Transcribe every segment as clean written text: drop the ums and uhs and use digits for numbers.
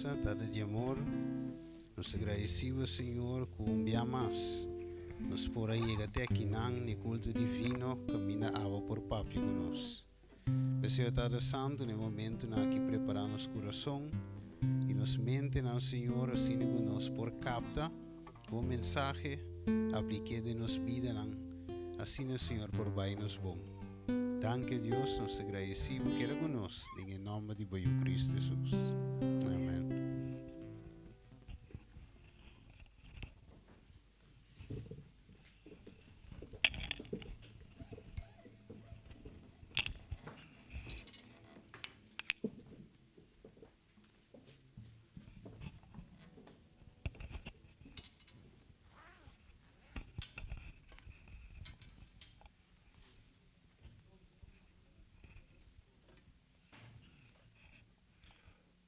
fortalesa, Tata di amor, nos ta gradeci bo, Señor, cu un bia mas nos por a yega te akinan n'e culto divino caminda abo por papia cu nos. P'esei, Tata Santo, n'e momentonan aki prepara nos curason y nos mentenan, Señor, asina cu nos por capta bo mensahe, aplik'é den nos bidanan, asina, Señor, por bai nos bon. Danki, Dios, nos ta gradeci bo keda cu nos, den e nomber di bo Yu Cristo Jesus. Amen.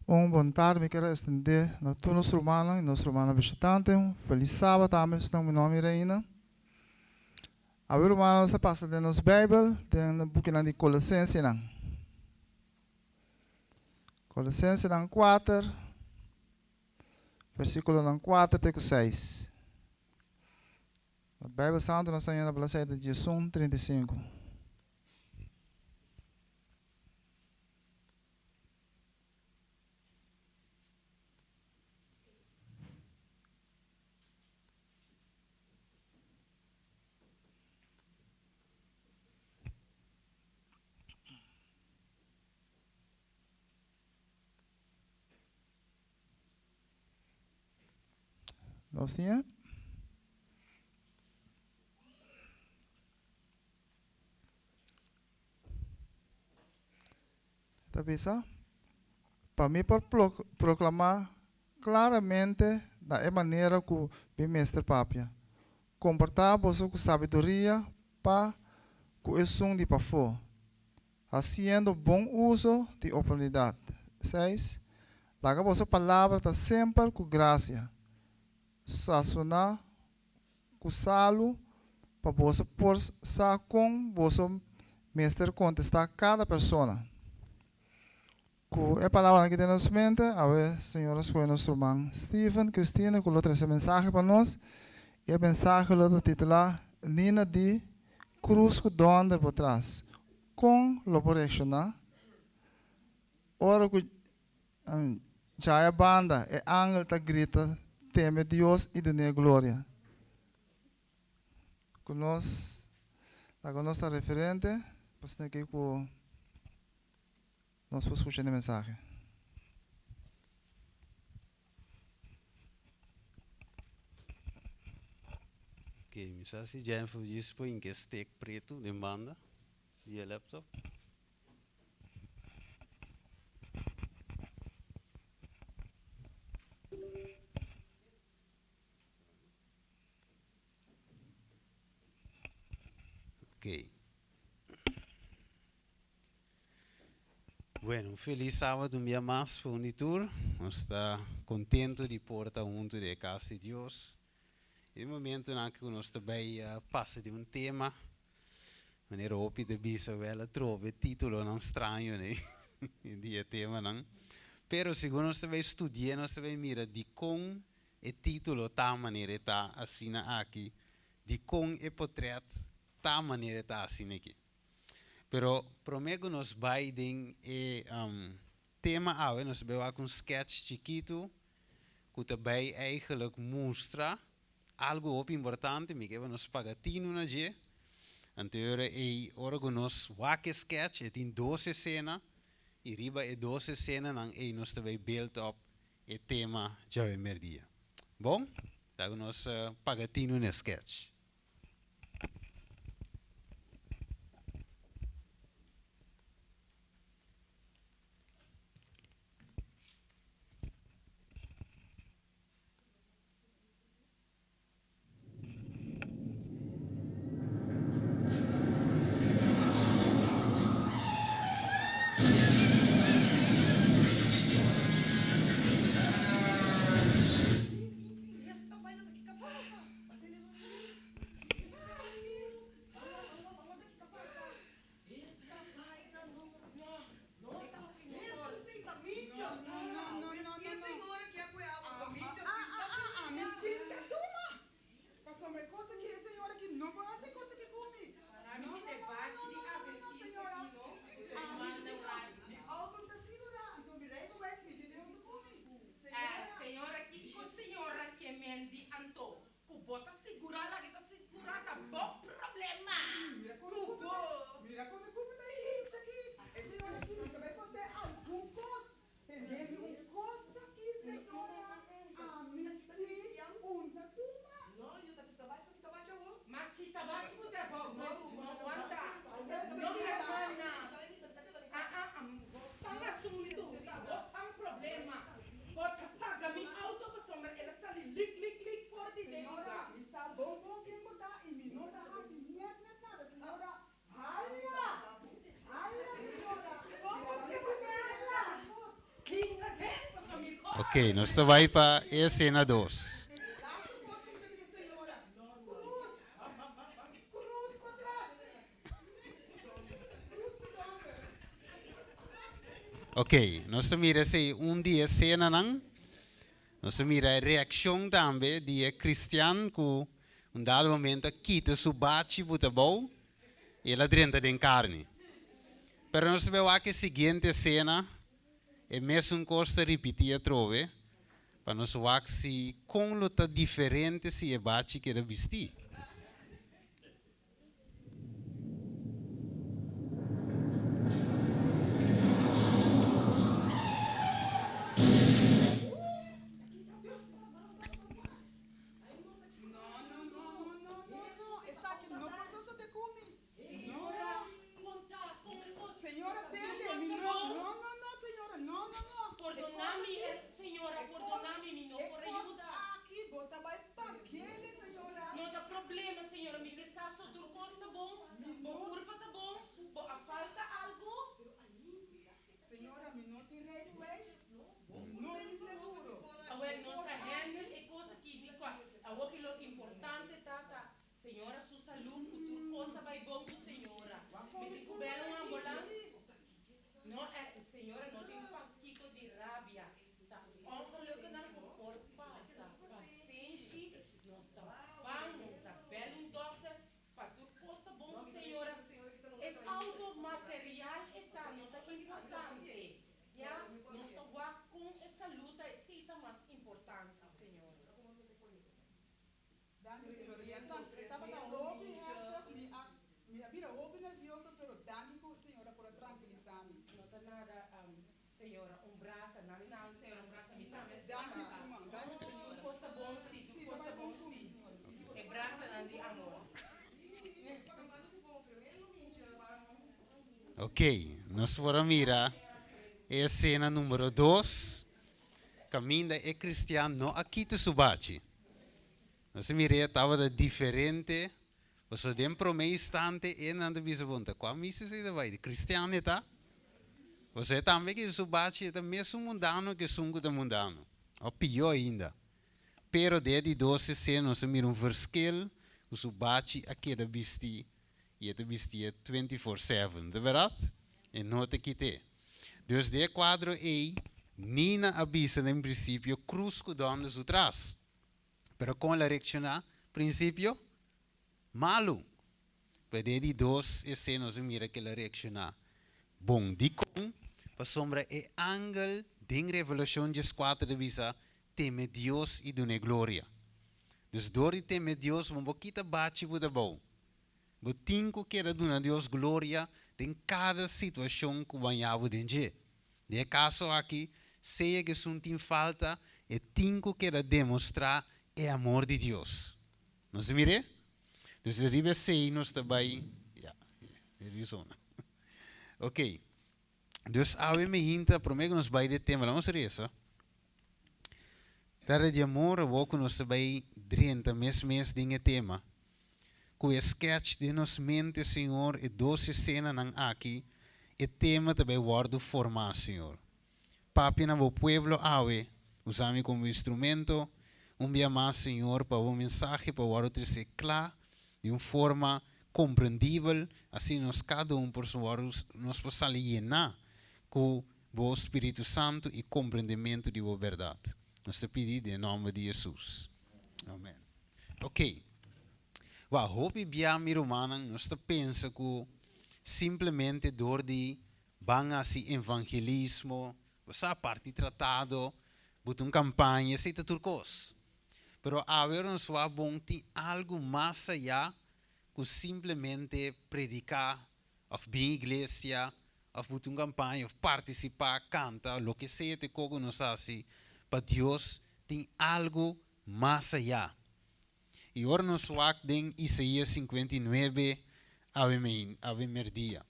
Un bon tardi mi kier a extende na tur nos rumannan y nos rumannan bishitante un feliz Saba tambe esnan mi nomber Reina. Awe rumannan nos a pasa den nos Bijbel den e bukinan di Colosensenan. Colosensenan kuater versiculonan kuater te ku seis. Na Bijbel Santo nos ta haña na bladzijde diesun 35. Nos tin e? Ta bisa, Pa mi por proclama claramente na e manera cu mi mester papia. Comporta boso cu sabiduria pa cu esun di pafó, haciendo bon uso di oportunidad. Seis, Laga boso palabra ta semper cu gracia, sazona cu salu pa boso por sa con boso mester contesta cada persona. Cu e palabranan aki den nos mente, awe Señor a scoge nos ruman Steven Christina cu lo trece mensahe pa nos y e mensahe lo ta titula Nina di Cruz cu Donder bo tras. Con lo bo reacciona ora cu djaya banda e angel ta grita teme Dios y dun'e gloria? Cu nos laga nos ta referente pasobra cu cu nos por scucha e mensahe. Ok, mi sa si Jennifer djis por hinca e stick preto den banda di e laptop. Ok. Bueno, un feliz sábado un dia mas pa un di tur. Nos ta contento di por ta hunto den e cas di Dios. E momentonan cu nos ta bay pasa di un tema, manera hopi ta bisa wel a trobe titulonan straño ne di e temanan. Pero segun nos ta bay studia nos ta bay mira dicon e titulo ta manera e ta asina aki, dicon e potret ta manera e ta asina aki. Pero prome cu nos bay den e tema awe nos ta bay wak un sketch chikitu cu ta bay eigenlijk mustra algo hopi importante, mi ke pa nos paga tinu na dje. Anto e ora ey ora cu nos wak e sketch e tin dos escena y riba e dos escenanan ey nos ta bay build up e tema djawe merdia. Bon, laga nos paga tinu na e sketch. Ok, nos ta bai pa e esena dos. Ok, nos ta mira esei un di e senanan. Nos ta mira e reakshon tambe di e kristian ku un dado momento a kita su bachi buta abou i el a drenta den karni. Pero nos ta bai wak e siguiente esena, e mesun kos ta ripití atrobe, pa nos wak si kon lo ta diferente si e bachi keda bistí. No ta problema señora mi ke sa so tur kos ta bon bo kurpa ta bon bo a falta algu. Awel nos ta handle e kos aki di kua awor ki lo importante ta ta señora su salud ku tur kos a bai bon ku señora mi tin ku bel un ambulans no señora no tin pakiko di rabia. Ta ongeluknan ku por pasa. Pasenshi, nos ta ban, nos ta bel un dòkter pa tur kos ta bon ku señora. E auto material e ta no ta importante, ya, nos ta wak kon e salú ta, esei ta mas importante, señora. Danki señora ya sa e tabata hopi heftig mi a mi a bira hopi nervioso pero danki ku señora por a trankilisa mi. No ta nada señora un brasa nami nan señora un brasa mi tambe si Danki ruman danki señora. Tur kos ta bon si tur kos ta bon si e brasanan di amor. Ok nos por a mira e escena numero dos caminda e cristian no a kita su bachi. Nos a mira e tabata diferente, pasobra den prome instante e nan ta bisa bon ta kua misa esei ta bai, di cristian e ta? Pasobra e tambe kita su bachi e ta mesun mundano ku esun ku ta mundano, of pió ainda. Pero den e di dos esena nos a mira un verschil ku su bachi a keda bisti i e ta bistié 24/7, ta bèrdat? E no ta kit'é. Dus den e kuadro ei, Nina a bisa den prinsipio krus ku dònde su tras. Pero kon el a reakshoná? Prinsipio, malu. Pero den e di dos esena nos a mira ku el a reakshoná bon. Dikon? Pasobra e angel den Revelashon dieskuater ta bisa, Teme Dios i dun'é gloria. Dus dor di teme Dios bo bo kita bachi bo ta bou. Bo tin ku keda duna Dios gloria den kada situashon ku baña bo den dje. Den e kaso aki, sea ku esun tin falta, e tin ku keda demostrá e amor di Dios. Nos a mir'é? Dus riba esei nos ta bai, ya, Arizona. Ok. Dus awe mi hinta, promé ku nos bai den tema, laga nos resa. Tata di amor, awor ku nos ta bai drenta mes mes den e tema, ku e sketch den nos mente, Señor, e dos esenanan aki, e tema ta bai wòrdu formá, Señor. Papia na bo pueblo awe, usa mi komo instrumento, un bia mas, Señor, pa bo mensahe por wòrdu tresé kla, di un forma komprendibel, asina nos kada un por wòrdu, nos por sali yená ku bo Spiritu Santu i komprendementu di bo bèrdat. Nos ta pidi den nòmber di Hesus. Amèn. Oke. Wak, hopi bia, mi rumannan, nos ta pensa ku simplemente dor di Ban hasi evangelismo, bo sa, parti tratado, buta un kampaña, esei ta tur kos. Pero awe ora nos wak bon tin algu mas ayá ku simplemente prediká òf bin iglesia òf buta un kampaña òf partisipá, kanta, loke sea te kos ku nos hasi pa Dios, tin algu mas ayá. I ora nos wak den Isaías 59 awe mein, awe merdia.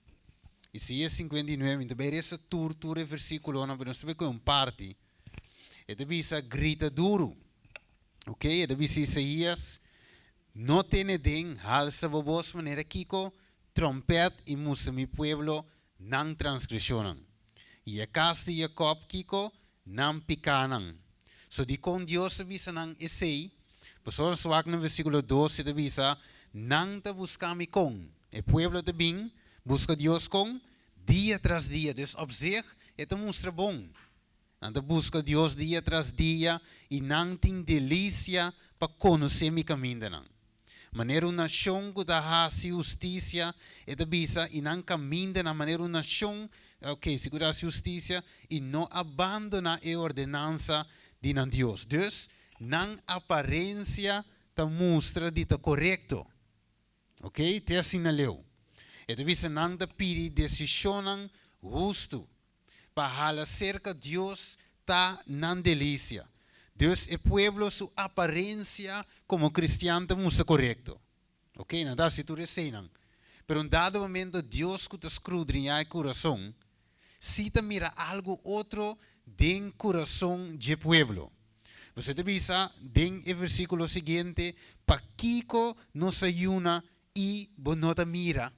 Isaías 59, mi ta bai resa tur tur e versíkulonan, pero nos ta bai kohe un parti. E ta bisa, Grita duru. Ok, e ta bisa Isaías, No tene den, halsa bo bos manera kiko? Trompèt i mustra mi pueblo nan transgreshonnan. I e kas di Jakòb kiko? Nan pikánan. So dikon Dios a bisa nan esei? Pasobra nos wak na versíkulo 12 ta bisa, Nan ta buska mi kon? E pueblo ta bin buska Dios kon? Dia tras dia. Dus op zich e ta mustra bon. Nan ta buska Dios dia tras dia i nan tin delisia pa konosé mi kamindanan. Manera un nashon ku ta hasi hustisia, e ta bisa, i nan kamindanan manera un nashon, ok, si ku ta hasi hustisia i no a bandoná e ordenansa di nan Dios. Dus, nan aparensia ta mustra di ta korekto. Ok, te asina leu. E ta bisa nan ta pidi desishonnan hustu. Pa hala serka Dios ta nan delisia. Dus e pueblo su aparensia komo kristian ta mustra korekto. Ok, nan ta hasi tur eseinan. Pero un dado momento Dios ku ta skrudriñá e kurason, si ta mira algu otro den kurason dje pueblo. Boso ta bisa den e versíkulo siguiente, Pakiko nos a yuna i bo no ta mira?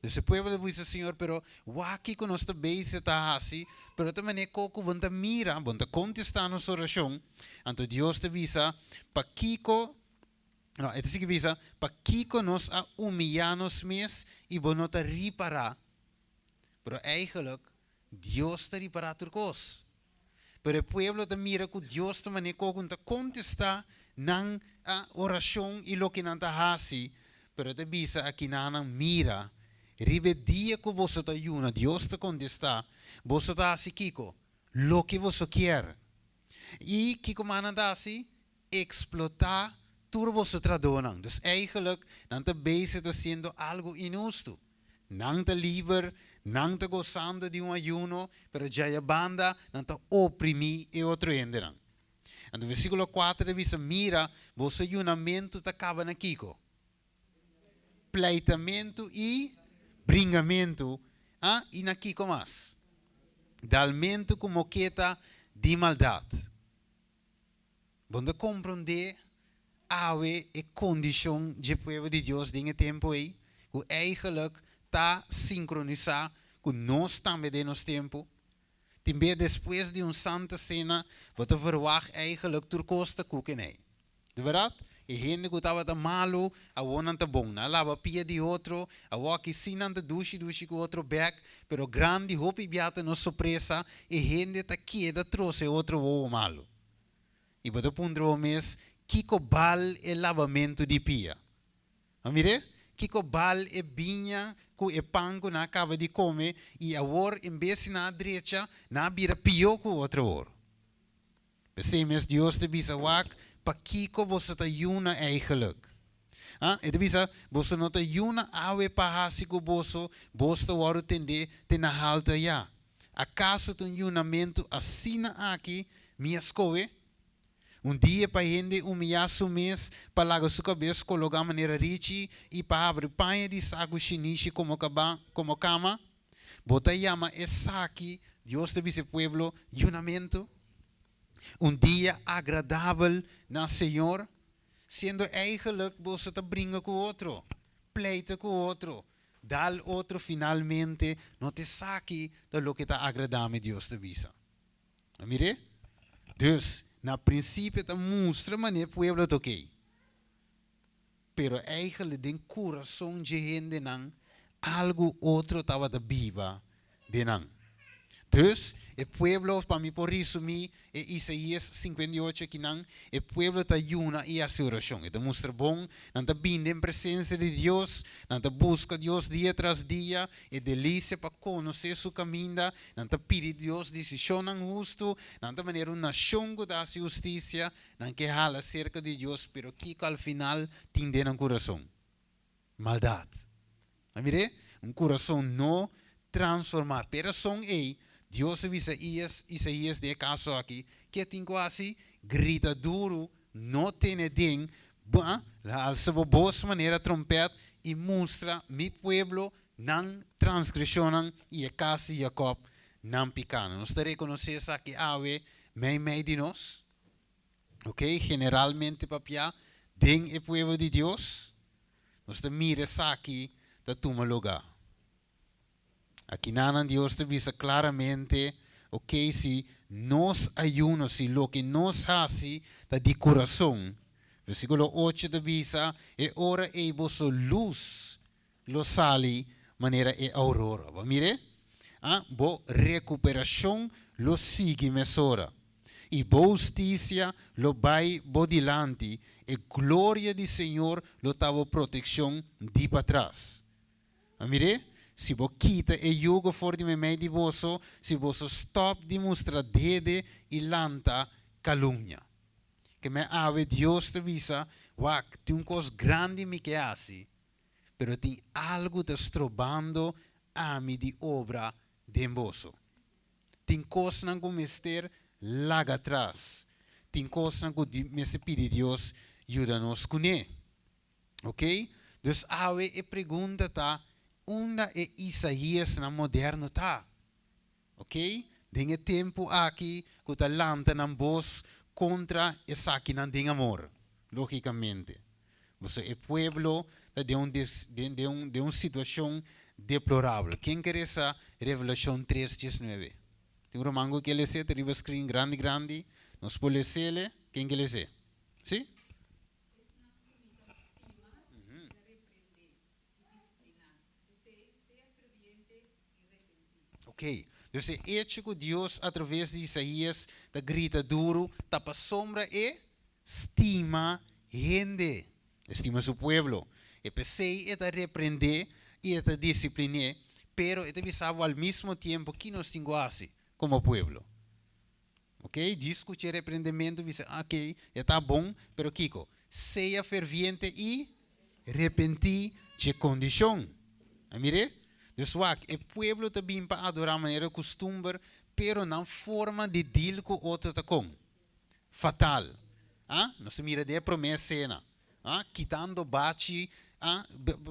Dus e pueblo ta bisa Señor, Pero wak kiko nos ta bezig ta hasi, pero ta manera ko ku bo no ta mira, bo no ta kontestá nos orashon. Anto Dios ta bisa, Pakiko, no, e ta sigui bisa, Pakiko nos a humiyá nos mes i bo no ta ripará? Pero eigenlijk, Dios ta ripará tur kos. Pero e pueblo ta mira ku Dios ta manera ku ta kontestá nan orashon i loke nan ta hasi, pero ta bisa akinan, Mira, riba e dia ku boso ta yuna, Dios ta kontestá, boso ta hasi kiko? Loke boso kier. I kiko mas nan ta hasi? Eksplotá tur boso trahadónan. Dus eigenlijk, nan ta bezig ta hasiendo algu inhustu. Nan ta liber, nan ta gosando di un ayuno, pero djaya banda nan ta oprimí e otro hendenan. Anto versíkulo 4 ta bisa, Mira, boso yunamentu ta kaba na kiko? Pleitamentu i bringamentu, ah, i na kiko mas? Dalmentu ku moketa di maldat. Bo no ta komprondé awe e kondishon dje pueblo di Dios den e tempu ei, ku eigenlijk ta sinkronisá ku nos tambe den nos tempu? Tin bes despues di un Santa Sena bo ta verwagt eigenlijk tur kos ta kuken ei. Di bèrdat, e hende ku tabata malu, awor nan ta bon. Nan a laba pia di otro, awor aki sí nan ta dushi dushi ku otro bèk, pero grandi hopi bia ta nos sorpresa, e hende ta keda trose otro wowo malu. I bo ta puntra bo mes, Kiko bal e labamentu di pia? A mir'é? Kiko bal e biña ku e pan ku nan a kaba di kome i awor en bes di nan a drecha, nan a bira pió ku otro awor? P'esei mes Dios ta bisa, Wak, pakiko boso ta yuna eigenlijk? Ah, e ta bisa, Boso no ta yuna awe pa hasi ku boso, bos ta wòrdu tendé te na haltu ayá. Akaso ta un yunamentu asina aki mi a skohe? Un dia pa hende humiyá su mes, pa laga su kabes kologá manera richi i pa habri paña di saku shinishi komo kaba, komo kama? Bo ta yama esaki, Dios ta bisa e pueblo, yunamentu? Un dia agradabel na Señor? Siendo eigenlijk boso ta bringa ku otro, pleita ku otro, dal otro finalmente, no ta esaki ta loke ta agradá mi, Dios ta bisa. A mir'é? Dus, na prinsipio ta mustra manera e pueblo ta okey. Pero eigenlijk den kurason dje hendenan algu otro tabata biba den nan. Dus, e pueblo, pa mi por resumí e Isaías 58 akinan, e pueblo ta yuna i hasi orashon. E ta mustra bon, nan ta bini den presensia di Dios, nan ta buska Dios dia tras dia, e delisia pa konosé su kaminda, nan ta pidi Dios desishonnan hustu, nan ta manera un nashon ku ta hasi hustisia, Nan ke hala serka di Dios, pero kiko al final tin den nan kurason? Maldat. A mir'é? Un kurason no transformá. P'e rason ei, Dios a bisa Isaías den e kaso aki, ke tin ku hasi? Grita duru, no tene den, alsa bo bos manera trompèt i mustra mi pueblo nan transgreshonnan i e kas di Jakòb nan pikánan. Nos ta rekonosé esaki awe meimei di nos? Ok, generalmente papia den e pueblo di Dios, nos ta mira esaki ta tuma lugá. Akinanan Dios ta bisa klaramente, ok, si nos ayuno, si loke nos hasi ta di kurason, versíkulo 8 ta bisa, e ora ei boso lus lo sali manera e aurora. Bo mira? Ah, bo rekuperashon lo sigui mesora. I bo hustisia lo bai bo dilanti, e gloria di Señor lo ta bo protekshon di patras. A mira? Si bo kita e yugo for di meimei di boso, si boso stòp di mustra dede i lanta kalumnia. Ke men awe Dios ta bisa, Wak, tin un kos grandi mi ke hasi, pero tin algu ta strobando ami di obra den boso. Tin kosnan ku mester laga atras. Tin kosnan ku mester pidi Dios yuda nos kuné. Ok? Dus awe e pregunta ta, unda e Isaíasnan moderno ta? Ok? Den e tempu aki ku ta lanta nan bos kontra esakinan den amor, lógikamente. Pasobra e pueblo ta den un den den un den un situashon deplorabel. Ken ke resa Revelashon tres diesnuebe? Tin un ruman ku ke les'é? Ta riba screen grandi grandi. Nos por les'é? Ken ke les'é? Sí? Esnan ku mi ta stima, mi ta reprendé i disipliná. P'esei, sea ferviente i repentí. Ok, dus e echo ku Dios atraves di Isaías ta grita duru ta pasobra e stima hende, e stima su pueblo. E p'esei e ta reprendé i e ta disiplin'é, pero e ta bisa bo al mismo tiempo ki nos tin ku hasi komo pueblo. Ok, djis skucha e reprendementu bisa, ok, e ta bon, pero kiko? Sea ferviente i repentí dje kondishon. A mir'é? Dus wak, e pueblo ta bin pa adorá manera kustumber, pero nan forma di deal ku otro ta kon? Fatal. A Nos ta mira den e promé esena. A Kitando bachi, a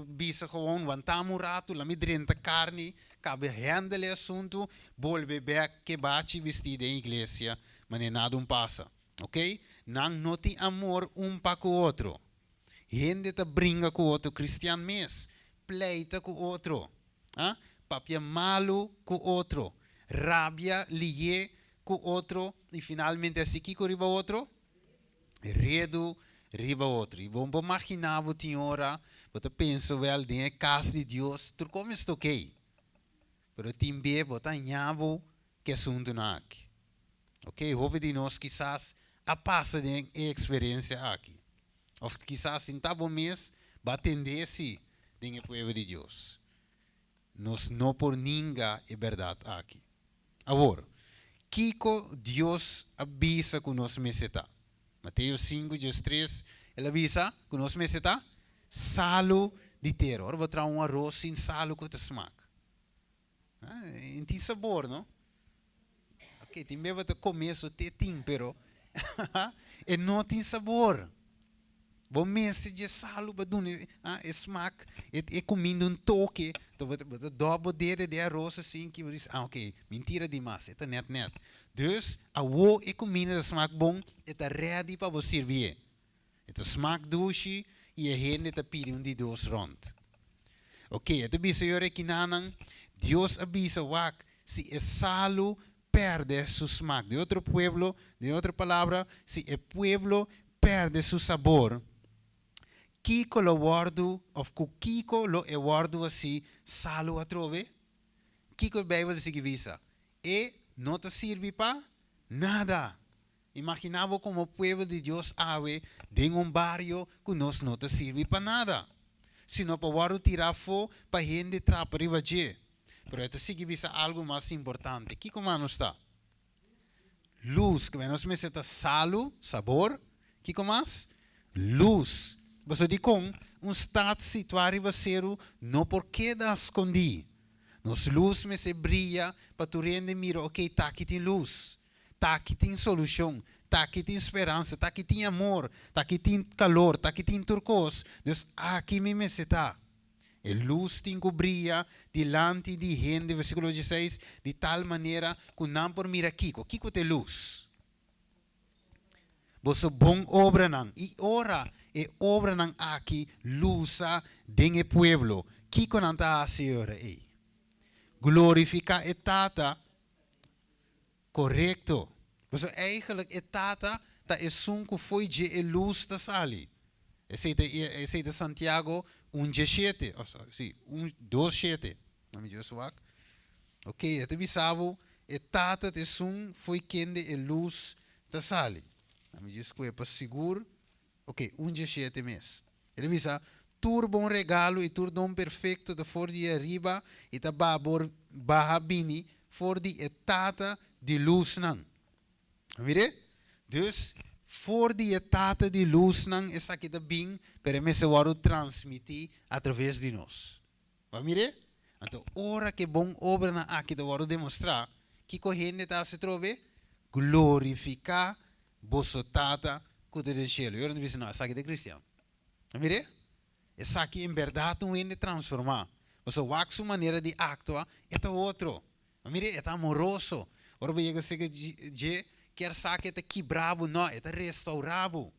bisa gewoon, wantami un ratu, la mi drenta karni, kabe handle e asuntu, bolbe bek ke bachi bistí den iglesia, manera nada un pasa. Ok? Nan no tin amor un pa ku otro. Hende ta bringa ku otro, kristian mes, pleita ku otro, a papia malu ku otro, rabia lié ku otro i finalmente hasi kiko riba otro? Redu riba otro. I bo por maginá bo tin ora bo ta pensa wèl den e kas di Dios tur kos mester okey. Pero tin be bo ta haña bo ku e asuntunan aki. Okey, hopi di nos kisas a pasa den e eksperensia aki. Òf kisas sin ta bo mes bo a tendé si den e pueblo di Dios. Nos no por ninga e bèrdat aki. Awor, kiko Dios a bisa ku nos mester ta? Mateo sinku, diestres, el a bisa ku nos mester ta salu di tera. Ora bo traha un aros sin salu, ku ta smak? E tin sabor, no? Ok, tin bes bo ta kome so te tin, pero e no tin sabor. Bo mester dje salu pa duna e smak, e kuminda un toke. Enton bo ta dòp bo dede den aros asin ki bo bisa, ah ok, mintira dimas, e ta nèt nèt. Dus, awo e kuminda ta smak bon, e ta rèdi pa bo sirbié. E ta smak dushi i e hende ta pidi un di dos rònt. Ok, e ta bisa yora e kinanan, Dios a bisa, wak, si e salu pèrdè su smak. Den otro pueblo, den otro palabra, si e pueblo pèrdè su sabor, kiko lo wòrdu òf ku kiko lo e wòrdu hasi salu atrobe? Kiko e Beibel ta sigui bisa? E no ta sirbi pa nada. Imaginá bo komo pueblo di Dios awe den un bario ku nos no ta sirbi pa nada, sino pa wòrdu tirá afó pa hende trapa riba dje. Pero e ta sigui bisa algu mas importante. Kiko mas nos ta? Lus. Kibè nos mester ta salu, sabor. Kiko mas? Lus. Pasobra dikon un stat situá riba seru no por keda skondí? Nos lus mester bria pa tur hende mira, okey, ta aki tin lus. Ta aki tin solushon, ta aki tin speransa, ta aki tin amor, ta aki tin kalor, ta aki tin tur kos. Dus aki mi mester ta. E lus tin ku bria dilanti di hende, versíkulo dieseis, di tal manera ku nan por mira kiko? Kiko ta e lus? Boso bon obranan. I ora e obranan aki lusa den e pueblo, kiko nan ta hasi e ora ei? Glorifiká e Tata. Korekto. Pasobra eigenlijk e Tata ta esun ku fo'i dje e lus ta sali. Esei ta esei ta Santiago un djeshete, oh sorry, si, un dos shete. Nan mi just wak. Ok, e ta bisa bo e Tata ta esun fo'i kende e lus ta sali. Nan mi just kohe pa sigur. Ok, un djeshete mes. E ta bisa, Tur bon regalo i tur don perfekto ta for di ariba i ta baha bor baha bini for di e Tata di lusnan. Mir'é? Dus, for di e Tata di lusnan esaki ta bin, pero e mester wòrdu transmití atraves di nos. Bo a mir'é? Anto, ora ku e bon obranan aki ta wòrdu demostrá, kiko hende ta hasi trobe? Glorifiká boso Tata ku ta den shelu. I ora nan ta bisa, No, esaki ta kristian. A mir'é? Esaki en bèrdat un hende transformá. Pasobra wak su manera di aktua, e ta otro. A mir'é? E ta amoroso. Ora bo yega serka dje, kier sa ku e ta kibra bo? No, e ta restaurá bo.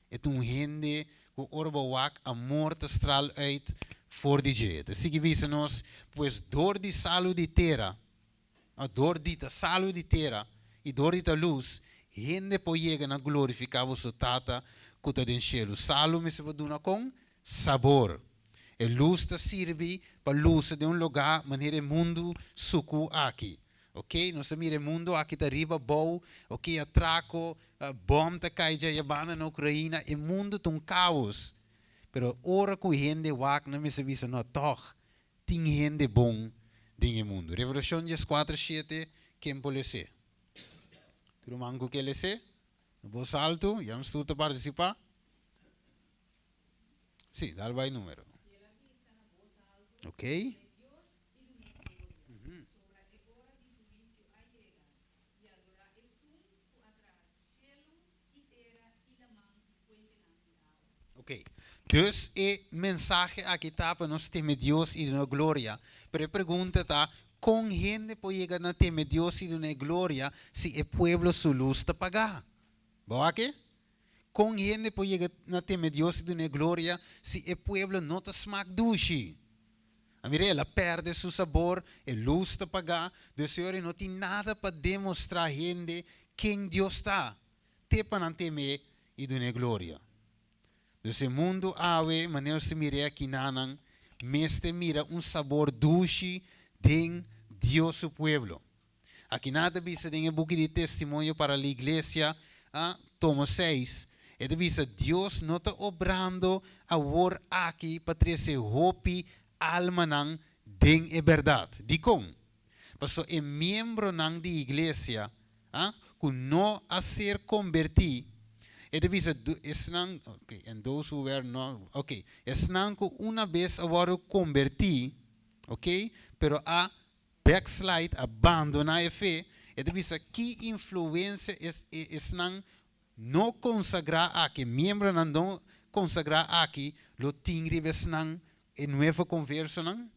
E ta un hende ku ora bo wak amor ta stral uit for di dje. E ta sigui bisa nos, Pues dor di salu di tera, o dor di ta salu di tera i dor di ta lus, hende por yega na glorifiká boso Tata ku ta den shelu. Salu mester por duna kon? Sabor. E lus ta sirbi pa lusa den un lugá manera e mundu sukú aki. Ok, nos ta mira e mundu aki ta riba abou, ok, atrako, bom ta kai dja ya banda na Ukraina, e mundu ta un kaos. Pero ora ku hende wak nan mester bisa no tòg tin hende bon den e mundu. Revelashon dieskuater shete, ken por les'é? Tur ruman ku ke les'é? Na bos altu, ya nos tur ta partisipá. Sí, dal bai número. Ok. Ok. Dus e mensahe aki ta pa nos teme Dios i duna gloria. Pero e pregunta ta, kon hende por yega na teme Dios i duna e gloria si e pueblo su lus ta pagá? Bo wak e? Kon hende por yega na teme Dios i dun'é gloria si e pueblo no ta smak dushi? A mira, el a pèrdè su sabor, e lus ta pagá, dus e ora e no tin nada pa demostrá hende ken Dios ta, te pa nan tem'é i dun'é gloria. Dus e mundu awe, manera nos ta mir'é akinanan, mester mira un sabor dushi den Dios su pueblo. Akinan ta bisa den e buki di Testimonio para la Iglesia, tomo seis, e ta bisa, Dios no ta obrando awor aki pa trese hopi almanan den e bèrdat. Dikon? Pasobra e miembronan di iglesia ku no a ser kombertí, e ta bisa, esnan, okay, and those who were not, okay, esnan ku una bes a wòrdu kombertí, okay, pero a backslide, a bandoná e fe, e ta bisa ki influensia es e esnan no konsagrá aki, miembronan no konsagrá aki lo tin riba esnan e nuevo konversonan?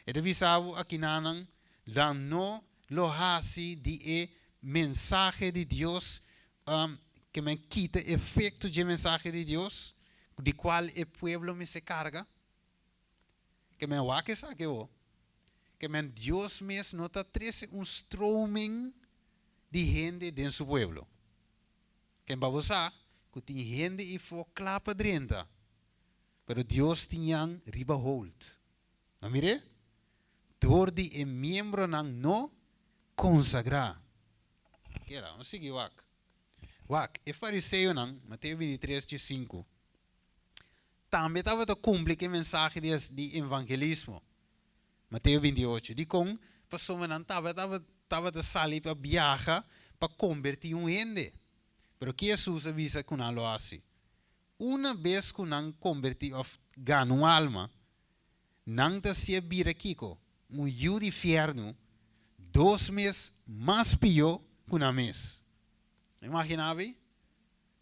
E ta bisa bo akinanan lan no lo hasi di e mensahe di Dios ke men kita efekto dje mensahe di Dios di kual e pueblo mester karga? Ke men wak esaki awo. Ke men Dios mes no ta trese un stroming di hende den su pueblo. Ken pa bo sa ku tin hende ifo kla pa drenta, pero Dios tin yan riba hold. No mir'é? Dor di e miembronan no konsagrá. Kera, nos sigui wak. Wak, e fariseonan, Mateo bintitres diesinku. Tambe tabata kumpli ku e mensahe di di evangelismo, Mateo 28. Dikon? Pasobra nan tabata tabata sali pa biaha pa kombertí un hende. Pero ki Hesus a bisa ku nan lo hasi? Una bes ku nan kombertí òf gana un alma, nan ta hasié bira kiko? Un yu di fièrnu, dos mes mas pió ku nan mes. Imaginá bo?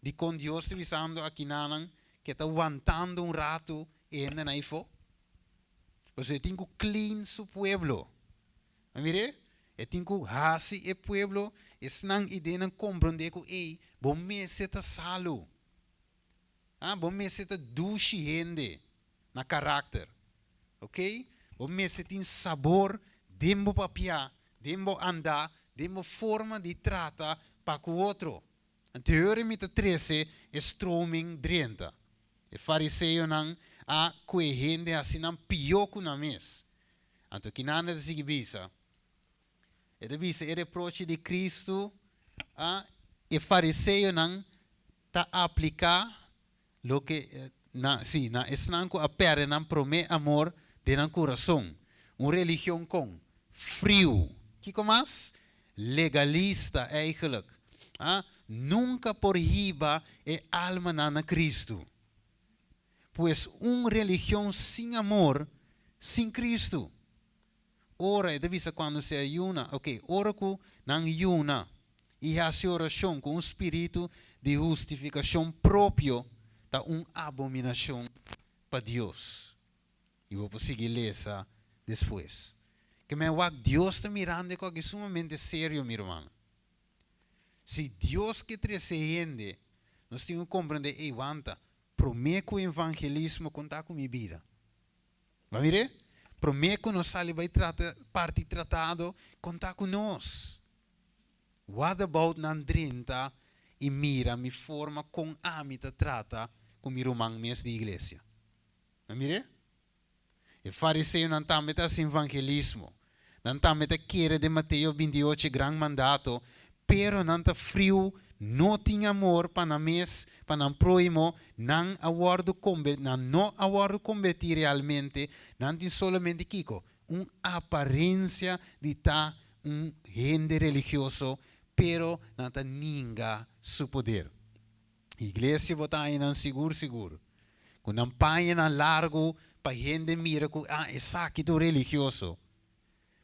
Dikon Dios ta bisando akinanan ku e ta wantando un ratu e hendenan ei fo? Pasobra e tin ku clean su pueblo. A mir'é? E tin ku hasi e pueblo esnan ideanan komprondé ku ei, bo mester ta salu. Ah, bo mester ta dushi hende na karakter. Oké? Bo mester tin sabor den bo papia, den bo andá, den bo forma di trata. pa ku otro. Anto ora mi ta trese e stroming drenta. E fariseonan a kue hende hasi nan pió ku nan mes. Anto kinan e ta sigui bisa. E ta bisa e reproche di Kristu a e fariseonan ta apliká loke na, sí, na esnan ku a pèrdè nan promé amor den nan kurason. Un religion kon? Friu. Kiko mas? Legalista eigenlijk. A nunka por hiba e almanan na Kristu. Pues un religion sin amor, sin Kristu. Ora, e ta bisa cuando se ayuna, ok, ora cu nan yuna y haci oracion cu un spiritu di hustificacion propio ta un abominacion pa Dios. Y bo por sigui lesa despues. Ke men wak Dios ta mirando e koki sumamente serio, mi rumannan. Si Dios ke trece hende, nos tin cu comprende, ey, wanta, prome cu evangelismo conta cu mi bida. Bo a mir'é? Promé ku nos sali bai trata parti tratado, konta ku nos. What about nan drenta i mira mi forma kon ami ta trata ku mi ruman mes di iglesia? Bo a mir'é? E fariseonan tambe ta hasi evangelismo. Nan tambe ta kere den Mateo 28 e gran mandato, pero nan ta friu, no tin amor pa nan mes, pa nan prohimo, nan a wòrdu komber, nan no a wòrdu kombertí realmente, nan tin solamente kiko? Un aparensia di ta un hende religioso, pero nan ta ninga su poder. Iglesia bo ta haña nan sigur sigur. Ku nan pañanan largu pa hende mira ku ah esaki ta un religioso.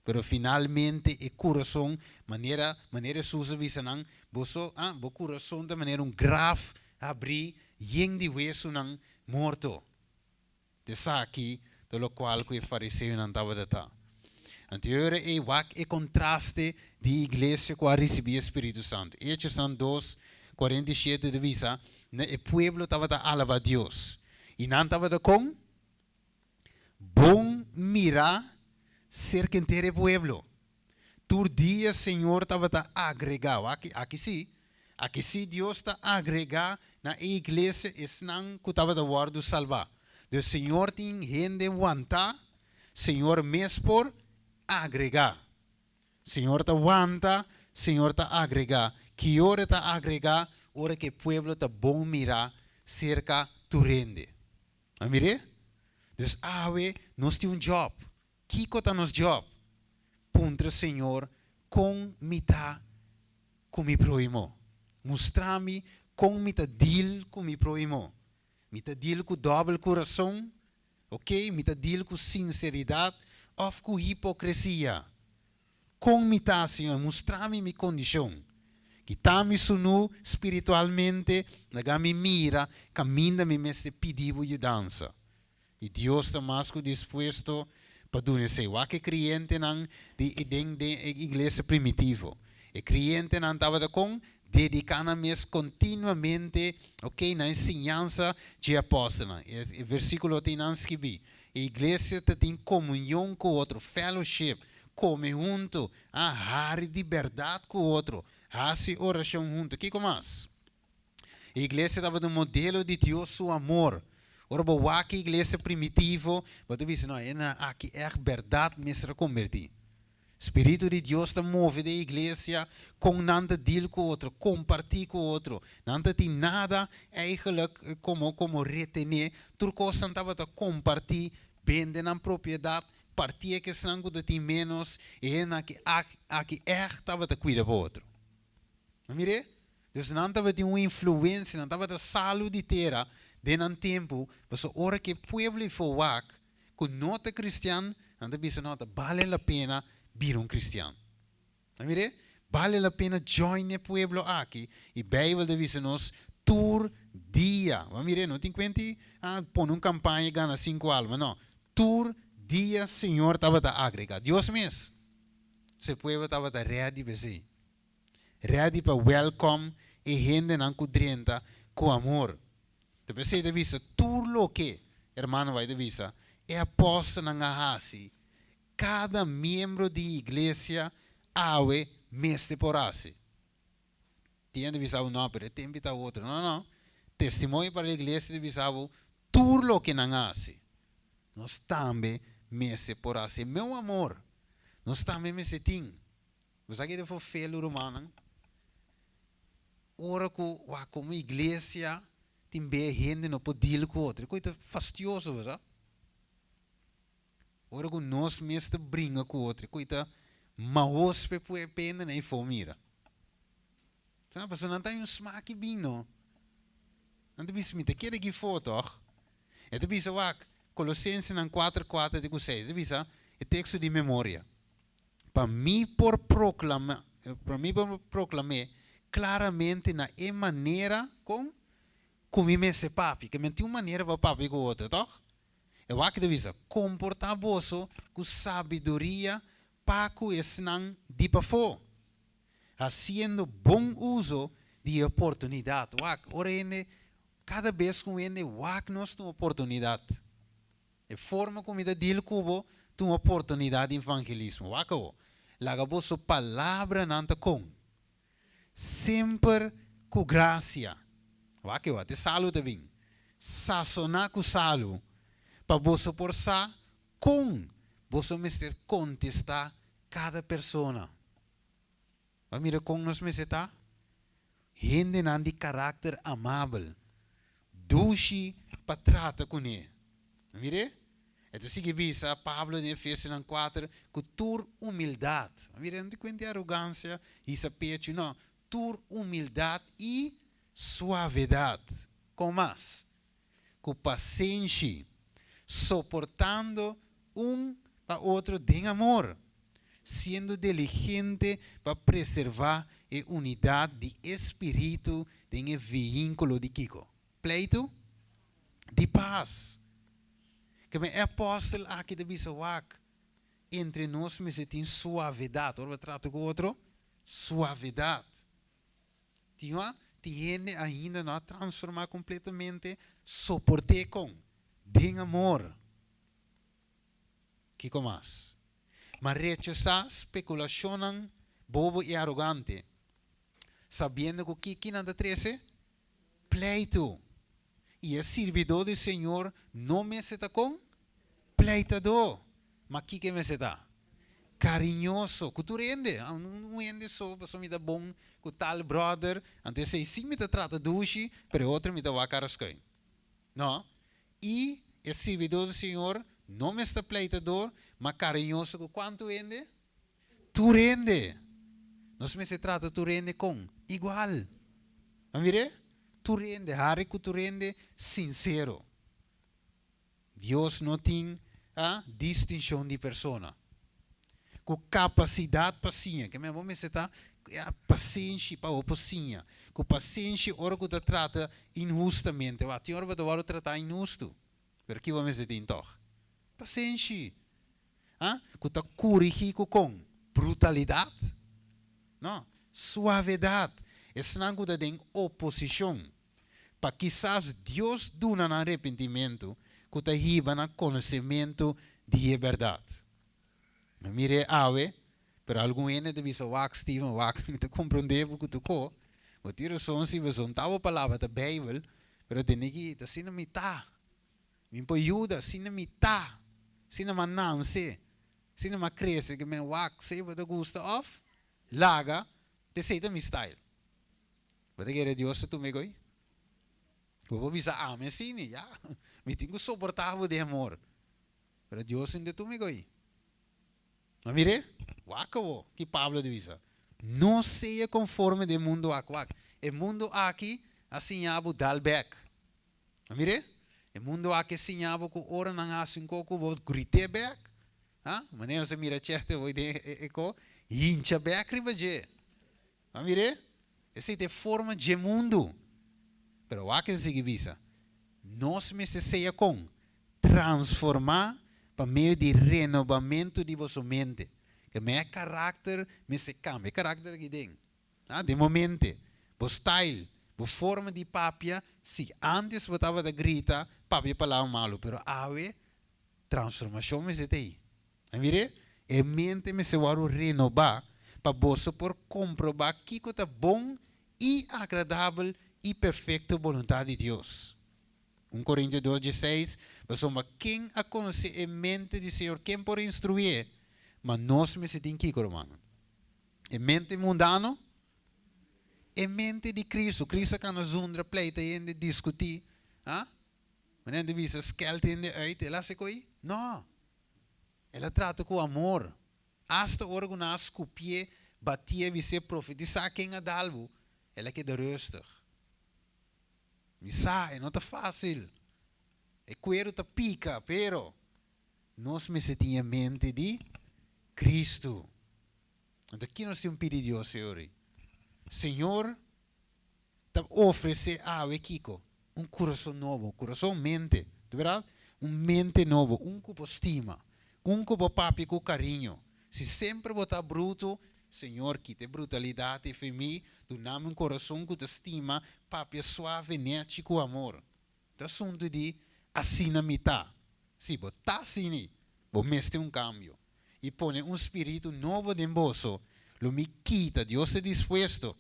Pero finalmente e kurason, manera manera Hesus a bisa nan, boso ah bo kurason ta manera un graf habrí yen di wesunan morto. Ta esaki ta lokual ku e fariseonan tabata ta. Anto e ora ei wak e kontraste di iglesia ku a risibí e spiritu santu. Hechosnan dos, 47 ta bisa, Na e pueblo tabata alabá Dios, i nan tabata kon? Bon mirá serka henter e pueblo. Tur dia Señor tabata agregá, wak aki sí, aki sí Dios ta agregá na e iglesia esnan ku tabata wòrdu salbá. Dus Señor tin hende wantá, Señor mes por agregá. Señor ta wanta, Señor ta agregá. Ki ora e ta agregá? Ora ku e pueblo ta bon mirá serka tur hende. A mir'é? Dus awe nos tin un jòb. Kiko ta nos job? Puntra Señor kon mi ta ku mi prohimo. Mustra mi kon mi ta deal ku mi prohimo. Mi ta deal ku dòbel kurason? Ok, mi ta deal ku sinseridat òf ku hipokresia? Kon mi ta, Señor? Mustra mi mi kondishon. Kita mi sunu spiritualmente, laga mi mira kaminda mi mester pidi bo yudansa. I Dios ta mas ku dispuesto pa duna esei. Wak e krientenan di den den e iglesia primitivo. E krientenan tabata kon dediká nan mes kontinuamente, ok, na e siñansa dje apòstelnan. E versíkulo tin nan skibí. E iglesia ta tin komunion ku otro, fellowship, kome huntu, a hari di bèrdat ku otro, hasi orashon huntu. Kiko mas? E iglesia tabata un modelo di Dios su amor. Ora bo wak e iglesia primitivo, bo ta bisa, no, e nan aki ègt bèrdat mester a kombertí. Spiritu di Dios ta move den e iglesia kon nan ta deal ku otro, kompartí ku otro. Nan ta tin nada eigenlijk komo komo retené. Tur kos nan tabata kompartí, bende nan propiedat, partié ku esnan ku ta tin ménos. E hendenan aki aki ègt tabata kuida pa otro. Bo mir'é? Dus nan tabatin un influensia, nan tabata salu di tera den nan tempu, pasobra ora ku e pueblo ei for wak ku no ta kristian, nan ta bisa, no, ta bale la pena bira un kristian. Ta mir'é? Bale la pena join e pueblo aki. I Beibel ta bisa nos tur dia. Bo a mir'é? No tin kuenti a pone un kampaña i gana sinku alma, no. Tur dia Señor tabata agregá. Dios mes. Su pueblo tabata ready p'esei. Ready pa welcome e hendenan ku drenta ku amor. Ta p'esei ta bisa tur loke, hermano White ta bisa, e apòstelnan a hasi, kada miembro di iglesia awe mester por hasi. Tin hende bisa bo, no, pero e tempu ta otro. No, no. Testimonio para la Iglesia ta bisa bo tur loke nan a hasi. Nos tambe mester por hasi. Meu amor, nos tambe mester tin. Bo sa ki ta for felu, rumannan? Ora ku wak komo iglesia tin be hende no por deal ku otro. E kos ta fastioso, bo sa. Ora ku nos mes ta bringa ku otro, e kos ta mahos p'e pue p'e hende nan efo mira. Sa, pasobra nan ta haña un smaki bin no. Nan ta bisa, mi ta keda aki fo tòg. E ta bisa wak, Kolosensenan kuater kuater te ku seis, e ta bisa e teksto di memoria. Pa mi por proklama, pa mi por proklam'é klaramente na e manera kon ku mi mester papia. Ke men tin un manera pa papia ku otro, tòg? E wak ta bisa, Komportá boso ku sabiduria pa ku esnan di pafó, hasiendo bon uso di e oportunidat. Wak, ora hende, kada bes ku un hende wak nos ta un oportunidat. E forma ku mi ta deal ku bo ta un oportunidat di evangelismo. Wak awo, laga boso palabranan ta kon. Semper ku grasia. Wak e wak, te salu ta bin. Sasoná ku salu, pa boso por sa kon boso mester kontestá kada persona. Bo a mira kon nos mester ta? Hendenan di karakter amabel, dushi pa trata kuné. Bo mir'é? E ta sigui bisa Pablo den Efesionan kuater ku tur humildat. Bo mira, no ta kuenta di arogansia, hisa pechu, no. Tur humildat i suavedat. Kon mas? Ku pasenshi, soportando un pa otro den amor, siendo diligente pa preservá e unidat di e spiritu den e vínkulo di kiko? Pleitu? Di pas. Keme e apòstel aki ta bisa wak, entre nos mester tin suavedat. Ora bo trata ku otro, suavedat. Tin tin hende ainda no a transformá kompletamente, soport'é kon? Den amor. Kiko mas? Ma rechasá spekulashonnan bobo i arogante, sabiendo ku kiki nan ta trese? Pleitu. I e sirbidó di Señor no mester ta kon? Pleitadó. Ma kiko e mester ta? Kariñoso ku tur hende. Un hende so pasobra mi ta bon ku tal bròder, anto esei sí mi ta trata dushi, pero e otro mi ta wak kara skùin. No. I e sirbidó di Señor no mester ta pleitador, ma kariñoso ku kuantu hende? Tur hende. Nos mester trata tur hende kon? Igual. A mir'é? Tur hende, hari ku tur hende sinsero. Dios no tin a distinshon di persona. Ku kapasidat pa siña. Ke men bo mester ta pasenshi pa bo por siña. Ku pasenshi ora ku ta trata inhustamente. Wak, tin ora bo ta wòrdu tratá inhustu. Pero ki bo mester tin tòg? Pasenshi. A Ku ta kurigí ku kon? Brutalidat? No, suavedat. Esnan ku ta den oposishon, pa kisas Dios duna nan repentimentu ku ta hiba na konosementu di e bèrdat. No mir'é awe, pero algun hende ta bisa, Wak, Steven, wak, mi ta komprondé bo ku tokó. Bo tin rason si bo son ta bo palabra ta Beibel, pero tene ki ta asina mi ta. Mi por yuda, asina mi ta, asina m'a nanse, asina m'a krese, ke men wak si bo ta gusta òf laga, t'esei ta mi style. Bo ta kere Dios ta tuma e goi? Bo por bisa ami asina, ya, mi tin ku soportá bo den amor, pero Dios no ta tuma e goi. Ma mir'é, wak awor ki Pablo ta bisa, No sea konforme den mundu aki. Wak, e mundu aki a siña bo dal bèk. Ma mir'é, e mundu aki a siña bo ku ora nan hasi un kos ku bo, grit'é bèk. Ha? Manera nos a mira chète hoy den e ko, hincha bèk riba dje. Ma mir'é, esei ta e forma dje mundu. Pero wak e ta sigui bisa, Nos mester sea kon? Transformá pa medio di renobamentu di boso mente. Ke men e karakter mester kambia. E karakter aki den, ah, den bo mente, bo style, bo forma di papia. Si ántes bo tabata grita, papia palabra malu, pero awe transformashon mester ta ei. A mir'é? E mente mester wòrdu renobá pa boso por komprobá kiko ta bon. i agradabel i perfekto boluntat di Dios. 1 Korintio 2, 16, Pasobra ken a konosé e mente di Señor? Ken por instruié? Ma nos mester tin kiko, rumannan? E mente mundano? E mente di Cristo. Cristo a kana zundra, pleita hende, diskutí. Ha? Manera hende bisa, skèlt hende uit. El a hasi koi? No. El a trata ku amor. Asta ora ku nan a skupié, batié, bis'é, profetisá ken a dal bo, el a keda rustig. Mi sa, e no ta fásil. E kueru ta pika, pero nos mester tin e mente di Cristo. Anto ki nos tin pidi Dios e ora ei? Señor ta ofresé awe kiko? Un kurason nobo, kurason, mente, ta berdad? Un mente nobo, un ku bo stima, un ku bo papia ku kariño. Si semper bo ta bruto, Señor kita e brutalidat ei for mi, duna mi un kurason ku ta stima, papia suave, nechi ku amor. Ta asuntu di asina mi ta. Si bo ta asina, bo mester un kambio. I pone un spiritu nobo den boso, lo mi kita, Dios ta dispuesto,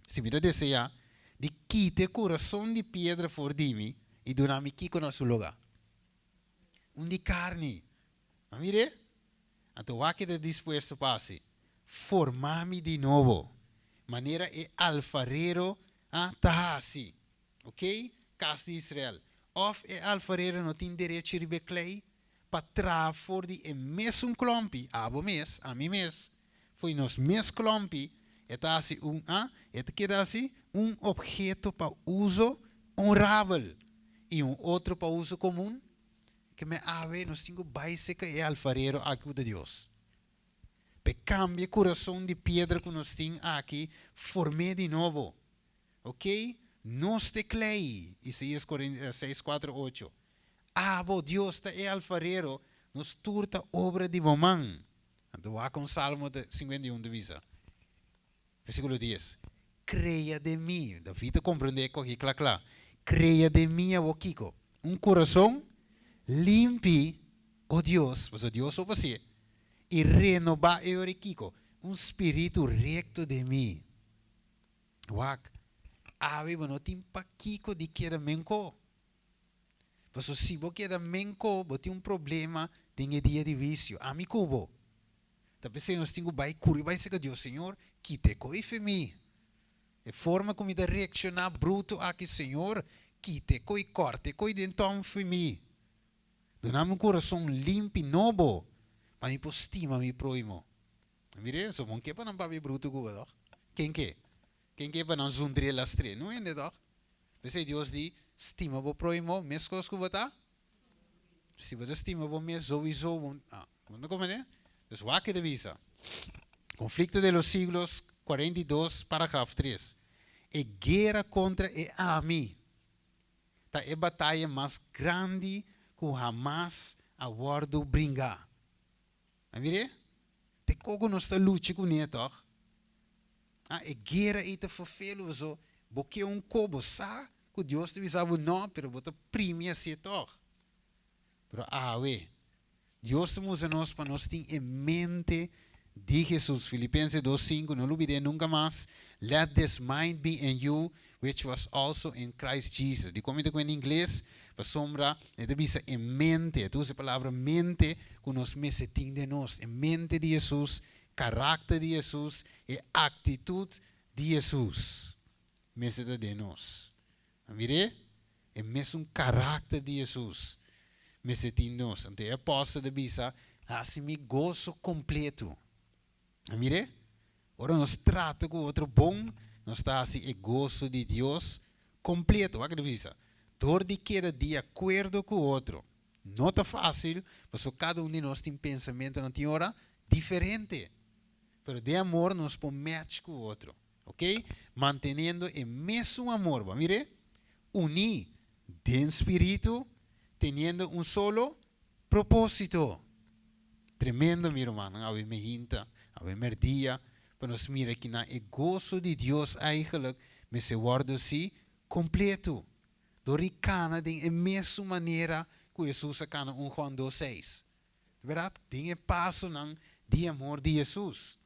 si mi ta deseá, di kita e kurason di piedra for di mi i duna mi kiko na su lugá? Un di karni. A mir'é? Anto wak e ta dispuesto pa hasi? Forma mi di nobo, manera e alfarero a ta hasi. Ok, kas di Israel, òf e alfarero no tin derecho riba e klei pa traha for di e mesun klòmpi, abo mes, ami mes, for di nos mes klòmpi, e ta hasi un, a, e ta keda hasi un opheto pa uso onrabel i un otro pa uso komun? Ke men awe nos tin ku bai seka e alfarero aki ku ta Dios, pa e kambia e kurason di piedra ku nos tin aki, form'é di nobo. Ok, nos ta e klei, Isaías 6, 4, 8. Abo, Dios, ta e alfarero, nos tur ta obra di bo man. Anto wak kon Salmo 51 ta bisa, versíkulo 10, Krea den mi, David ta komprendé e koki kla kla, krea den mi awor kiko? Un kurason limpi, o Dios, pasobra Dios so por hasié, i renobá e ora kiko? Un spiritu rekto den mi. Wak, awe bo no tin pakiko di keda menko. Pasobra si bo keda menko, bo tin un problema den e dia di huisio. Ami ku bo. Ta p'esei nos tin ku bai kuri bai serka Dios, Señor, kita e koi fe mi. E forma ku mi ta reakshoná brutu aki, Señor, kita e koi, kòrta e koi den tòn fe mi. Duna mi un kurason limpi nobo, pa mi por stima mi próhimo. Mire, so bon ke pa nan papia brutu ku bo tòg? Ken ke? Ken ke pa nan zundré lastré? No hende tòg? P'esei Dios di, Stima bo próhimo meskos ku bo ta. Si bo ta stima bo mes souiso bo ah, bo no komprendé? Dus wak e ta bisa. Conflicto de los siglos 42 paragraf 3. E guera kontra e ami ta e bataya mas grandi ku hamas a wòrdu bringá. A mir'é? Te koko nos ta lucha kuné tòg? Ah, e guera ei ta ferfelu paso bo ke un ko, bo sa ku Dios ta bisa bo nò, pero bo ta primi hasié tòg. Pero awe, Dios ta mustra nos pa nos tin e mente di Hesus. Filipenses 2:5, no lubid'é nunka mas, Let this mind be in you, which was also in Christ Jesus. Dikon mi ta ku en ingles? Pasobra e ta bisa e mente, e ta usa e palabra mente ku nos mester tin den nos, e mente di Hesus, karakter di Hesus, e aktitut di Hesus mester ta den nos. A mir'é? E mesun karakter di Hesus mester tin nos. Anto e apòstel ta bisa, Hasi mi goso kompletu. A mir'é? Ora nos trata ku otro bon, nos ta hasi e goso di Dios kompleto. Wak ta bisa, Dor di keda di akuerdo ku otro. No ta fásil, pasobra kada un di nos tin pensamentunan tin ora diferente. Pero den amor nos por match ku otro. Oké? Manteniendo e mesun amor. Bo a mir'é? Uní den spiritu, teniendo un solo propósito. Tremendo mi rumannan, awe mehinta, awe merdia, pa nos mira kinan e goso di Dios eigenlijk mester wòrdu si kompletu. Dor di kana den e mesun manera ku Hesus a kana un Juan dos seis. Bèrdat? Den e pasonan di amor di Hesus.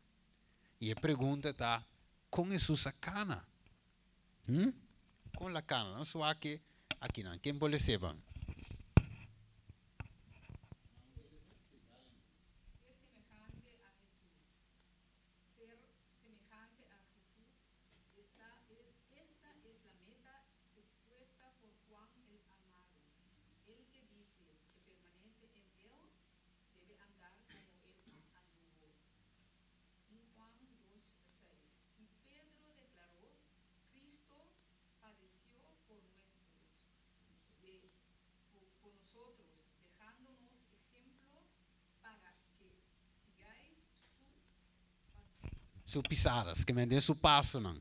I e pregunta ta, kon Hesus a kana? Hm? Kon la kana? Nos wak akinan. Ken por lesa ban? Ser semehante a Hesus. Ser semehante a Hesus. Esta es la meta expuesta por Juan el Amado. El que dice que permanece en él debe andar como él anduvo. 1 Juan 2, 6. Y Pedro declaró: Cristo padeció por nuestros, de, por nosotros, dejándonos ejemplo para que sigáis su Su pisadas, ke men su pasonan.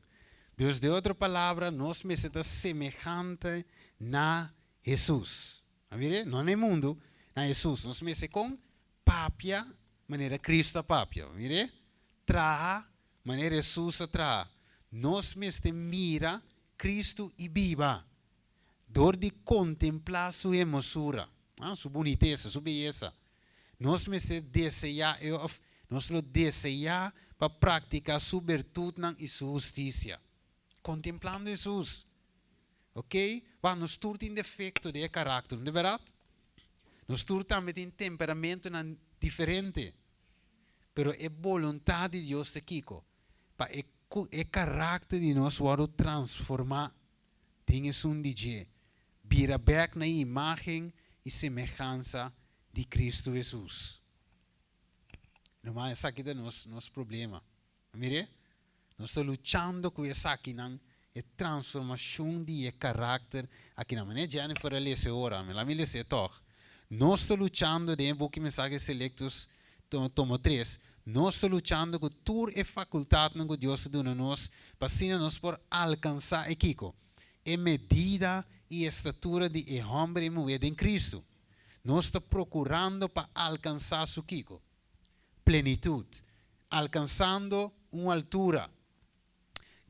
Dus den otro palabra, nos mester ta semehante na Hesus. Mira, no na mundu, na Hesus. Nos mester kon papia, manera Kristu a papia. Mira, traha, manera Hesus a traha. Nos mester mira Kristu i biba. Dor di kontemplá su hermosura, ah, su bunitesa, su beyesa. Nos mester deseá, nos lo deseá pa praktiká su birtutnan i su hustisia. Kontemplando Hesus. Ok? Bah, nos tur tin defekto di karakter, no ta berdat? Nos tur tambe tin temperamento diferente. Pero e boluntat di Dios ta kiko. Pa e karakter di nos wòrdu transformá. Den esun di dje. Bira bèk na imágen i semehansa di Kristu Hesus. No, esaki ta nos problema. Mira, nos ta luchando ku esakinan, e transformashon di karakter akinan. Ma Jennifer a lesa ora, mi la mi lesa toch. Nos ta luchando den buki Mensahe Selekto tomo 3. Nos ta luchando ku tur e fakultatnan ku Dios a duna nos, pa asina nos por alkansá e kiko. E medida i estatura di e hòmber i muhé den Kristu. Nos ta prokurando pa alkansá su kiko. Plenitut. Alkansando un altura.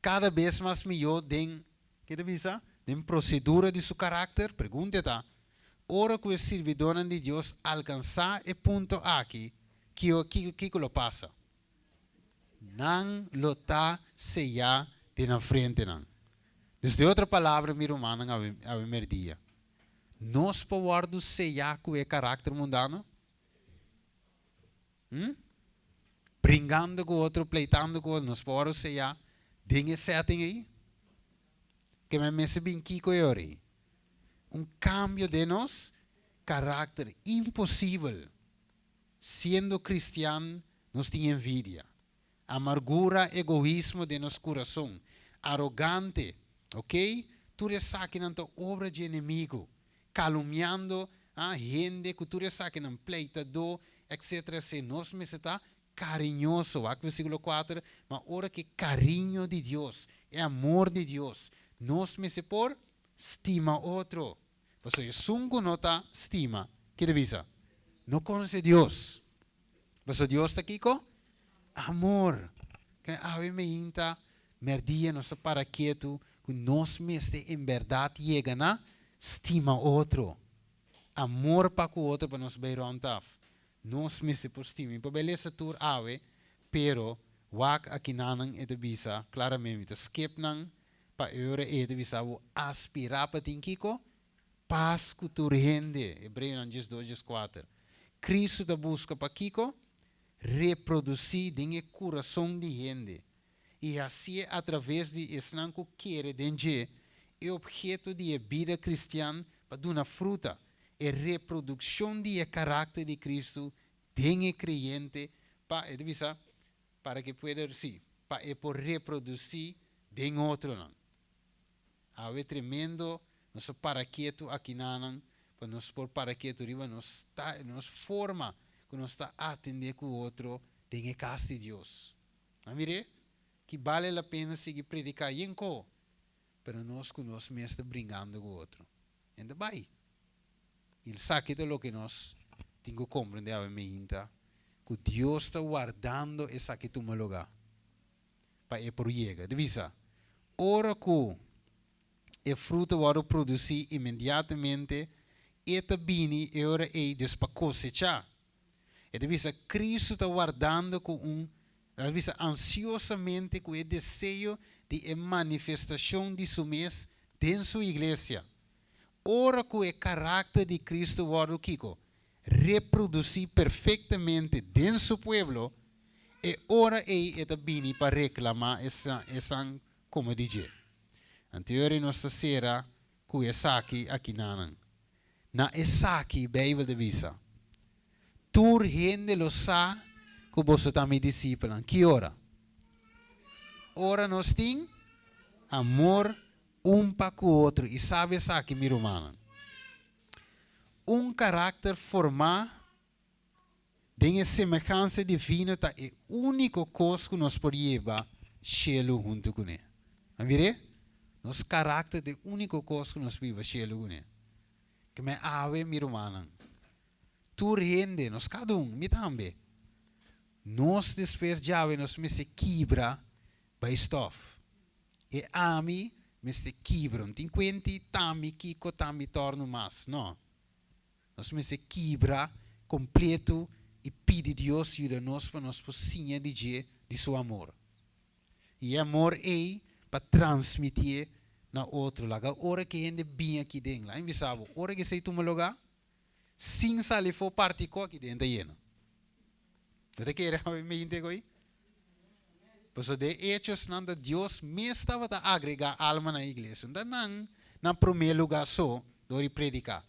Kada bes mas mihó den, kiko ta bisa? Den prosedura di su karakter, pregunta ta, ora ku e sirbidónan di Dios alkansá e punto aki, kiko kiko lo pasa? Nan lo ta seyá den nan frentenan. Dus den otro palabra, mi rumannan, awe mèrdia. Nos por wòrdu seyá ku e karakter mundano? Bringando ku otro, pleitando ku otro, nos por wòrdu seyá den e setting ei? Ke men mester bin kiko e ora ei? Un kambio den nos karakter, imposibel. Siendo kristian, nos tin envidia, amargura, egoismo den nos kurason, arogante, ok? Tur esakinan ta obra di enemigu, kalumniando a hende ku tur esakinan, pleitadó, etc. Si nos mester ta kariñoso, wak versíkulo 4, ma ora ku kariño di Dios, e amor di Dios, nos mester por stima otro. Pasobra esun ku no ta stima, kiko ta bisa? No konosé Dios. Pasobra Dios ta kiko? Amor. Ke awe mainta mèrdia nos ta para ketu ku nos mester en berdat yega na stima otro. Amor pa ku otro pa nos bai rònt af. Nos mester por stima. Mi por bai lesa tur awe, pero wak akinanan e ta bisa klaramente. Mi ta skip nan pa e ora e ta bisa bo aspirá pa tin kiko? Pas ku tur hende. Hebreonan 12, 4. Kristu ta buska pa kiko? Reprodusí den e kurason di hende. I asina a traves di esnan ku kere den dje, e opheto di e bida kristian pa duna fruta, e reprodukshon di e karakter di Kristu den e kreyente pa e bisa para que pueda, sí, pa e por reprodusí den otronan. Awe tremendo, nos para ketu akinan, pa nos por para ketu riba nos ta nos forma ku nos ta atendé ku otro den e kas di Dios. A mira ku bale la pena sigui prediká yenko, pero nos ku nos mes ta bringando ku otro. Enda bai. I esaki ta loke nos tin ku komprondé awe mainta ku Dios ta wardando esaki tuma lugá pa e por yega. Ta bisa, ora ku e fruta wòrdu produsí inmediatamente, e ta bini e ora ei dus pa kosechá. E ta bisa, Kristu ta wardando ku un, ta bisa ansiosamente ku e deseo di e manifestashon di su mes den su iglesia. Ora ku e karakter di Kristu wòrdu kiko? Reprodusí perfektamente den su pueblo, e ora ei e ta bini pa reklamá esnan komo di dje. Anto e ora ei nos ta sera ku esaki akinanan. Na esaki Beibel ta bisa, Tur hende lo sa ku boso ta mi disipelnan. Ki ora? Ora nos tin amor un pa ku otro. I sabi esaki, mi rumannan, un karakter formá den e semehansa divino ta e úniko kos ku nos por yeba shelu huntu kuné. A mir'é? Nos karakter ta e úniko kos ku nos por yeba shelu kuné. Ke men awe, mi rumannan, tur hende, nos kada un, mi tambe, nos despues djawe nos mester kibra bai stof. E ami mester kibra. No tin kuenti ta mi kiko ta mi tòrnu mas. No. Nos mester kibra kompletu i pidi Dios yuda nos pa nos por siña di dje di su amor. I e amor ei pa transmitié na otro. Laga ora ku e hende bin aki den, laga mi bisa bo, ora ku esei tuma lugá, sin sali for parti ku aki den ta yena. Bo ta kere awe mi hinte ku ei? Pasobra den Hechosnan ta Dios mes tabata agregá alma na e iglesia. No ta nan na promé lugá so dor di prediká.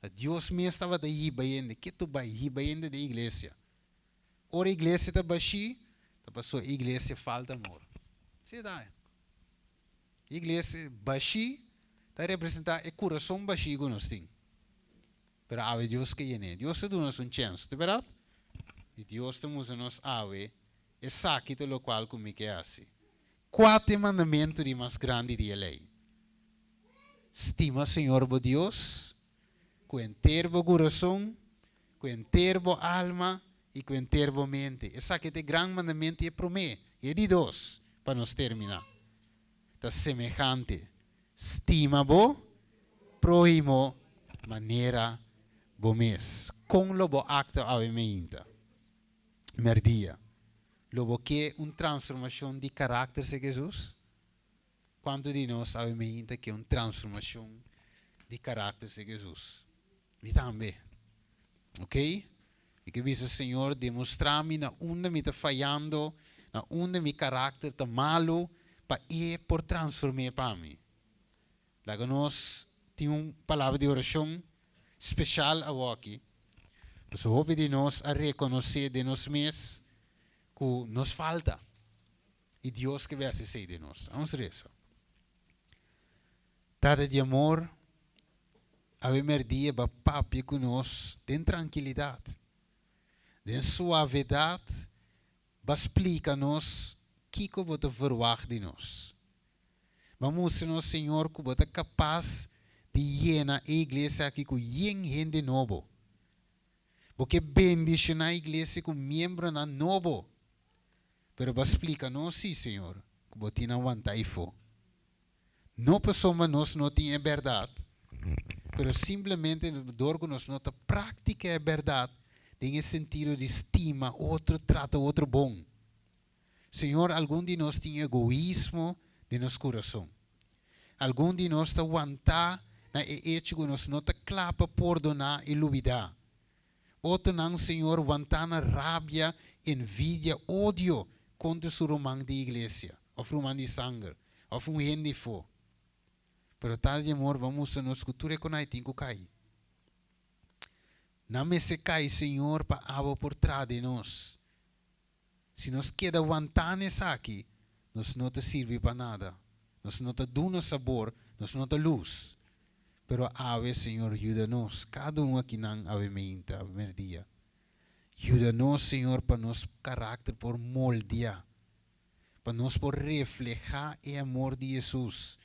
Ta Dios mes tabata hiba hende. Ke tu bai hiba hende den iglesia? Ora iglesia ta bashí, ta pasobra iglesia falta amor. Si ta. Iglesia bashí ta representá e kurason bashí ku nos tin. Pero awe Dios ke yen'é. Dios ta duna nos un chèns, ta bèrdat? I Dios ta mustra nos awe, Esaki ta lokual ku mi ke hasi. Kua ta e mandamentu di mas grandi di e lei? Stima Señor bo Dios ku henter bo kurason, ku henter bo alma i ku henter bo mente. Esaki ta e gran mandamentu i e promé i e di dos, pa nos terminá, ta semehante, Stima bo próhimo manera bo mes. Kon lo bo aktua awe meinta? Mèrdia. Lo bo ke un transformashon di karakter se Hesus? Kuantu di nos awe meinta ke un transformashon di karakter se Hesus? Mi tambe. Ok? Mi ke bisa, Señor, demostrá mi na unda mi ta fayando, na unda mi karakter ta malu, pa E por transform'é pa mi. Laga nos tin un palabra di orashon speshal awoki, pasobra hopi di nos a rekonosé den nos mes ku nos falta, i Dios ke bai hasi esei den nos. Amos resa. Tata di amor, awe merdia ba papia ku nos den trankilidat, den suavedat ba splika nos kiko bo ta verwagt di nos. Ba mustra nos, Señor, ku bo ta kapas di yena e iglesia aki ku yen hende nobo. Bo ke bendishoná e iglesia ku miembronan nobo. Pero ba splika nos sí, Señor, ku bo tin nan wantá ifó. No pasobra nos no tin e bèrdat, pero simplemente dor ku nos no ta praktika e bèrdat den e sentido di stima otro, trata otro bon. Señor, algun di nos tin egoismo den nos kurason. Algun di nos ta wantá na e echo ku nos no ta kla pa pordoná i lubidá. Otronan, Señor, wantá na rabia, envidia, odio kontra su ruman di iglesia òf ruman di sanger òf un hende afó. Pero tal di amor bo a mustra nos ku tur e konai tin ku kai. Nan mester kai, Señor, pa abo por traha den nos. Si nos keda wantá na esaki, nos no ta sirbi pa nada. Nos no ta duna sabor, nos no ta lus. Pero awe, Señor, yuda nos, kada un akinan awe meinta, awe merdia. Yuda nos, Señor, pa nos karakter por moldeá, pa nos por reflehá e amor di Hesus,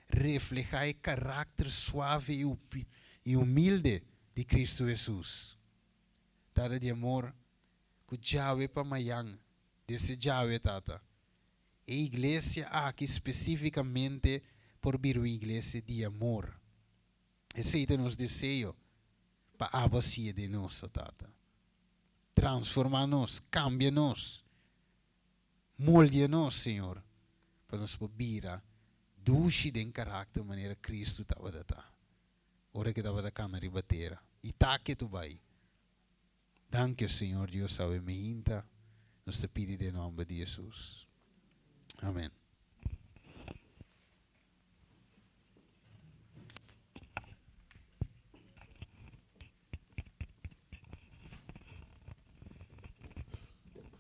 reflehá e karakter suave i humilde di Kristu Hesus. Tata di amor, ku djawe pa mayan, desde djawe, Tata. E iglesia aki spesífikamente por bira un iglesia di amor. Esei ta nos deseo pa abo hasié den nos, o Tata. Transformá nos, kambia nos, moldia nos, Señor. Pa nos por bira dushi den karakter manera Kristu tabata ta ora ku e tabata kana riba tera. I ta ke tu bai. Danki, Señor Dios, awe meinta nos ta pidi den nomber di Hesus. Amen.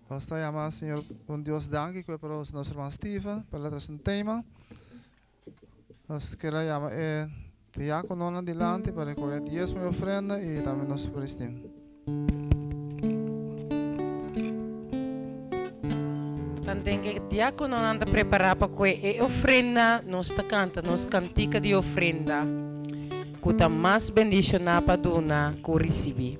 Nos ta yama Señor un Dios danki ku e para nos hermano Steven pa el a trese un tema. Nos kere yama e diákononan dilanti pa rekohe diezmo i ofrenda i tambe nos prestin. Tanten ku e diákononan ta prepará pa kue e ofrenda, nos ta kanta nos kantika di ofrenda ku ta mas bendishoná pa duna ku risibí.